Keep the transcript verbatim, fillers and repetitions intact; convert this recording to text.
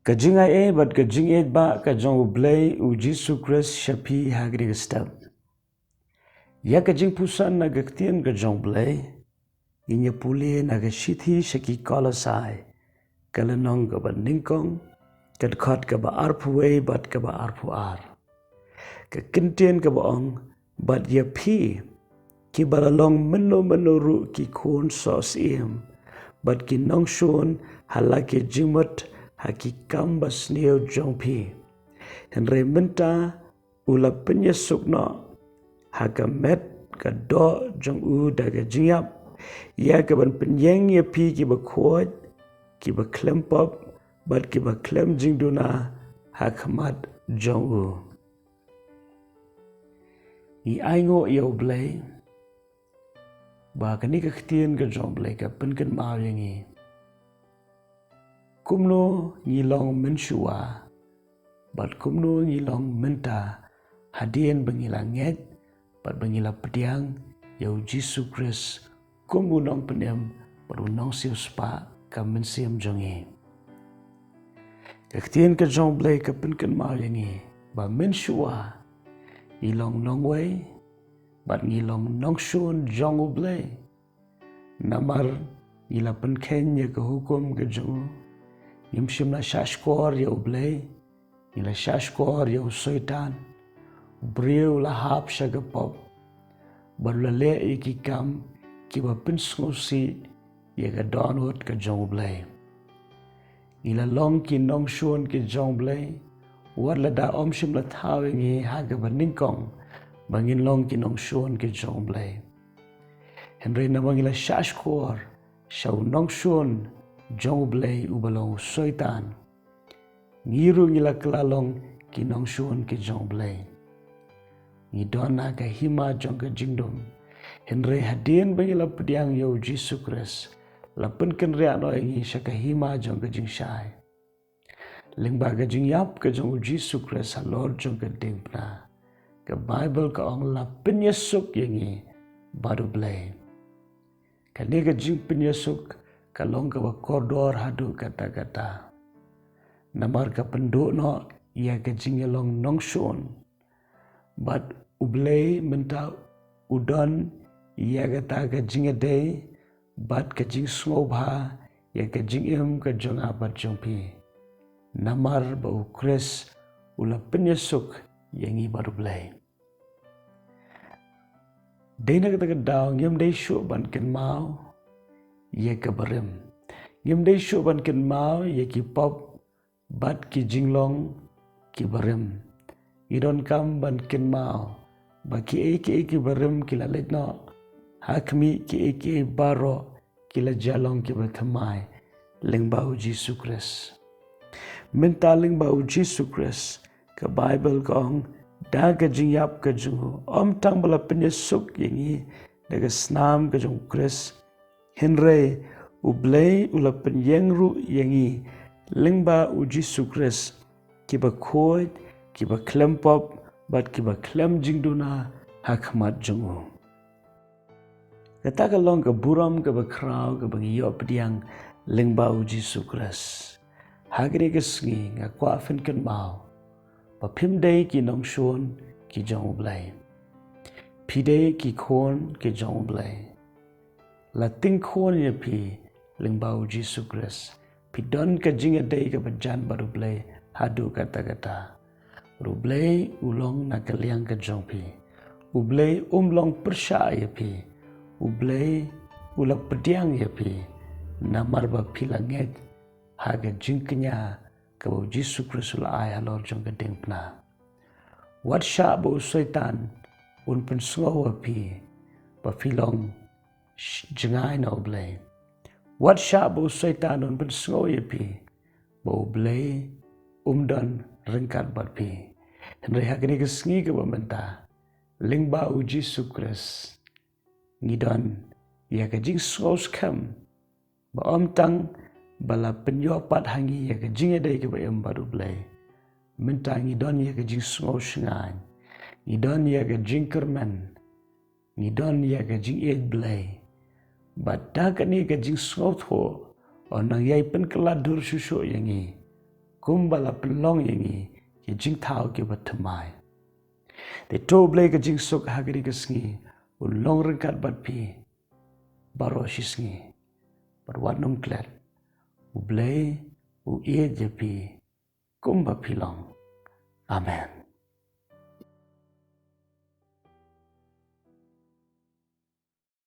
Ka jingai ei bad ka jingïeit ba ka jong U Blei U Jisu Khrist sha phi ha kane ka step. Ïa ka jingpuson na ka ktien ka jong U Blei, ngin ïa pule na ka shithi sha ki Kolosai, ka lynnong kaba nyngkong, ka dkhot kaba arphew wei bad kaba arphew ar. Ka kyntien kaba ong, bad ïa phi, kiba la long mynno mynno ruh ki khun sohsyiem, bad ki nongshun ha la ki jingmut ha ki kam basniew jong phi. Hynrei mynta u la pynïasuk noh ha ka met ka doh jong u da ka jingïap, ïa kaban pynïeng ïa phi kiba khuid, kiba khlem pop, bad kiba khlem jingduna ha khmat jong u. Ngi ainguh ïa U Blei ba kane ka ktien ka jong U Blei ka pynkynmaw ïa ngi kumno ngi long mynshuwa bad kumno ngi long mynta, hadien ba ngi la ngeit bad ba ngi la pdiang ïa U Jisu Khrist kum U Nongpynim bad U Nongsiewspah ka mynsiem jong ngi. Ka ktien ka jong U Blei ka pynkynmaw ïa ngi ba mynshuwa ngi long nongwei bad ngi long nongshun jong U Blei. Namar ngi la pynkheiñ ïa ka hukum ka jong u, ngim shym la shahshkor ïa U Blei, ngi la shahshkor ïa u Soitan. U briew u la hap sha ka pop bad u la leh ïa ki kam kiba pynsngewsih ïa ka dohnud ka jong U Blei. Ngi la long ki nongshun ki jong U Blei, wat lada um shym la thaw ïa ngi ha kaba nyngkong ba ngin long ki nongshun ki jong U Blei. Hynrei namar ngi la shahshkor sha u nongshun jong U Blei uba long u Soitan, ngi ruh ngi la kylla long ki nongshun ki jong U Blei. Ngi don ha ka hima jong ka jingdum. Hynrei hadien ba ngi la pdiang ïa U Jisu Khrist, la pynkynriah noh ïa ngi sha ka hima jong ka jingshai. Lyngba ka jingïap ka jong U Jisu Khrist halor jong ka diengphna, ka Baibl ka ong la pynïasuk ïa ngi bad U Blei. Kane ka jingpynïasuk ka long kaba kordor haduh katta katta. Namar ka pynduh noh ïa ka jingïalong nongshun. Bad U Blei mynta u don ïa kata ka jingïadei bad ka jingsngewbha ïa ka jingim ka jong nga bad jong phi. Namar ba U Khrist u la pynïasuk ïa ngi bad U Blei. Dei na kata ka daw ngim dei shuh ban kynmaw ïa ka barim. Ngim dei shuh ban kynmaw ïa ki pop bad ki jinglong ki barim. Ngi donkam ban kynmaw ba kiei kiei ki barim ki la leit noh, ha khmih kiei kiei baroh ki la jia long kiba thymmai lyngba U Jisu Khrist. Mynta lyngba U Jisu Khrist, ka Baibl ka ong, da ka jingïap ka jong u, ym tang ba la pynïasuk ïa ngi da ka snam ka jong U Khrist, hynrei U Blei u la pynïeng ruh ïa ngi lyngba U Jisu Khrist, kiba khuid, kiba khlem pop bad kiba khlem jingduna ha khmat jong u. Kata ka long ka burom kaba khraw kaba ngi ïoh pdiang lyngba U Jisu Khrist. Ha kane ka sngi nga kwah phin kynmaw ba phim dei ki nongshun ki jong U Blei. Phi dei ki khun ki jong U Blei. La tyngkhun ïa phi lyngba U Jisu Khrist. Phi don ka jingïadei kaba jan bad U Blei haduh katta katta. U Blei u long na ka liang ka jong phi. U Blei um long pyrshah ïa phi. U Blei u la pdiang ïa phi. Namar ba phi la ngeit ha ka jingkñia kaba U Jisu Khrist u la ai halor jong ka diengphna. Wat shah ba u Soitan un pynsngew ïa phi ba phi long sh-, jngai na U Blei. Wat shah ba u Soitan un pynsngew ïa phi ba U Blei um don ryngkat bad phi. Hynrei ha kane ka sngi kaba mynta, lyngba U Jisu Khrist, ngi don ïa ka jingsngew skhem ba ym tang ba la pynïoh pat ha ngi ïa ka jingïadei kaba im bad U Blei. Mynta ngi don ïa ka jingsngew shngaiñ. Ngi don ïa ka jingkyrmen. Ngi don ïa ka jingïeit Blei. Bad da kane ka jingsngewthuh, u nang ïai pynkylla dur shuh shuh ïa ngi. kumba la pynlong ïa ngi ki jingthaw kiba thymmai. Te to Blei ka jingsuk ha kane ka sngi un long ryngkat bad phi baroh shi sngi. Bad wat nym klet, U Blei u ïeit ïa phi kumba phi long. Amen.